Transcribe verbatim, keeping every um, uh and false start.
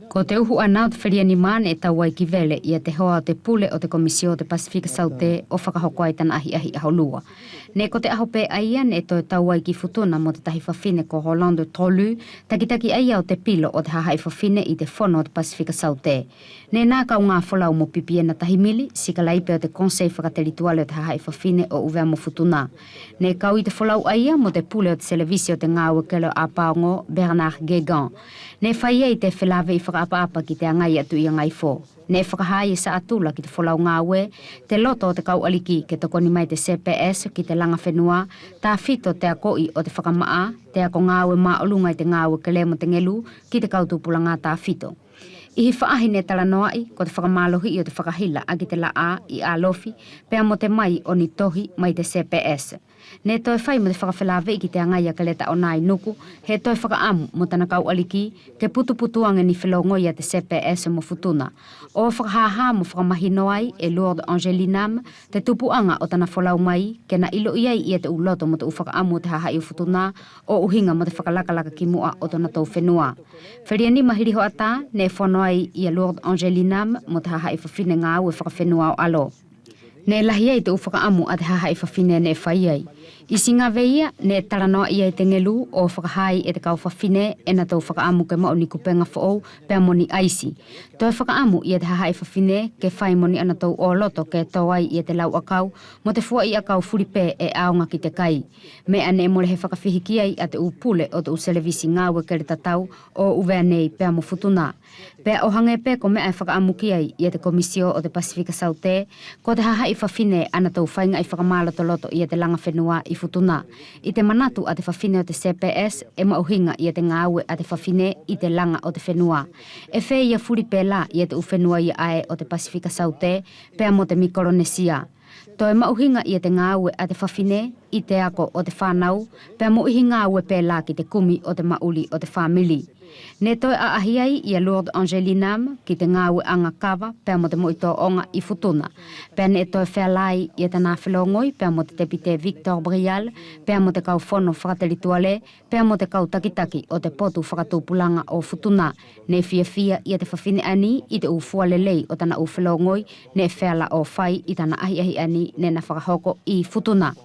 Ko te uhu ʻana ʻo te felianima neʻe tau ai ki Vele ia te hoa ʻo te pule ʻo te Komisio ʻo te Pasifika Saute ʻo fakahoko ai tana ʻahiʻahi ʻaho lua. Neʻe ko te ʻaho pe ʻaia neʻe toe tau ai ki Futuna mo te tahi fafine ko Rolande Trolu, takitaki ʻaia ʻo te pilo ʻo te hahaʻi fafine ʻi te fono ʻo te Pasifika Saute. Neʻe na kaugā folau mo Pipiena Tahimili, sikalaipe ʻo te Konsei Fakatelituale ʻo te Hahaʻi Fafine ʻo ʻUvea mo Futuna. Neʻe kau ʻi te folau ʻaia mo te pule ʻo te selevisi ʻo te gāue kele ʻo Apaogo, Bernard Guégan. Neʻe fai ai te felāveʻi fakaʻapaʻapa ki te agai atu ia Gaifo. Neʻe fakahā e Saʻatula ki te folau gāue te loto ʻo te kau ʻaliki ke tokoni mai te CPS ki te laga fenua, tafito te akoʻi ʻo te fakamaʻa, te ako gāue māʻoluga ʻi te gāue kele mo te gelu ki te kau tupulaga tafito. ʻI he faʻahi neʻe talanoaʻi ko te fakamālohiʻi ʻo te fakahila ʻaki te laʻā ʻi Alofi pea mo te mai ʻo ni tohi mai te CPS. Neʻe toe fai mo te fakafelāveʻi ki te agai ia Keletaʻona ʻi Nuku, he toe fakaʻamu mo tana kau ʻaliki ke putuputu age ni felogoi ia te CPS mo Futuna. ʻO fakahāhā mo fakamahino ai e Lourdes Angelinam te tupuʻaga ʻo tana folau mai ke na iloʻi ai ia te ʻu loto mo te ʻu fakaʻamu ʻo te hahaʻi ʻo Futuna ʻo ʻuhiga mo te fakalakalaka ki muʻa ʻo tonatou fenua. Felianima hili hoʻatā neʻe fono ai ia Lourdes Angelinam mo te hahaʻi fafine gāue fakafenua ʻo ʻAlo. Neʻe lahi ai te ʻu fakaʻamu ʻa te hahaʻi fafine neʻe fai ai. ʻI Sigave ia neʻe talanoaʻi ai te gelu ʻo fakahā ai e te kau fafine ʻe natou fakaʻamu ke maʻu ni kupega foʻou pea mo ni ʻaisi. Toe fakaʻamu ia te hahaʻi fafine ke fai mo ni ʻanatou ʻoloto ke to ai ia te lau ʻakau mo te fuaʻi ʻakau fuli pe ʻe ʻaoga ki te kai. Meʻa neʻe mole he fakafihiki ai ʻa te ʻu pule ʻo te ʻu selevisi gāue kele tatau ʻo ʻUvea nei pea mo Futuna. Pea ʻo hage pe ko meʻa ʻe fakaʻamu ki ai ia te Komisio ʻo te Pasifika Saute, ko te hahaʻi fafine ʻanatou faigaʻi fakamalotoloto ia te laga fenua ʻi Futuna. ʻI te manatu ʻa te fafine ʻo te CPS ʻe maʻuhiga ia te gāue ʻa te fafine ʻi te laga ʻo te fenua. ʻE feia fuli pe la ia te ʻu fenua ia ʻae ʻo te Pasifika Saute pea mo te Mikolonesia. Toe maʻuhiga ia te gāue ʻa te fafine ʻi te ako ʻo te fanau pea mo ʻihi gāue pe la ki te kumi ʻo te maʻuli ʻo te famili. Neʻe toe ʻaʻahi ai ia Lourdes Angelinam ki te gāueʻaga kava pea mo te moʻi toʻoga ʻi Futuna. Pea neʻe toe feala ai ia tana felogoi pea mo te tepite Victor Brial pea mo te kau fono fakatelituale pea mo te kau takitaki ʻo te potu fakatupulaga ʻo Futuna. Neʻe fiafia ia te fafine ʻaeni ʻi te ʻu fua lelei ʻo tana ʻu felogoi neʻe feala ʻo fai ʻi tana ʻahiʻahi ʻaeni neʻe na fakahoko ʻi Futuna.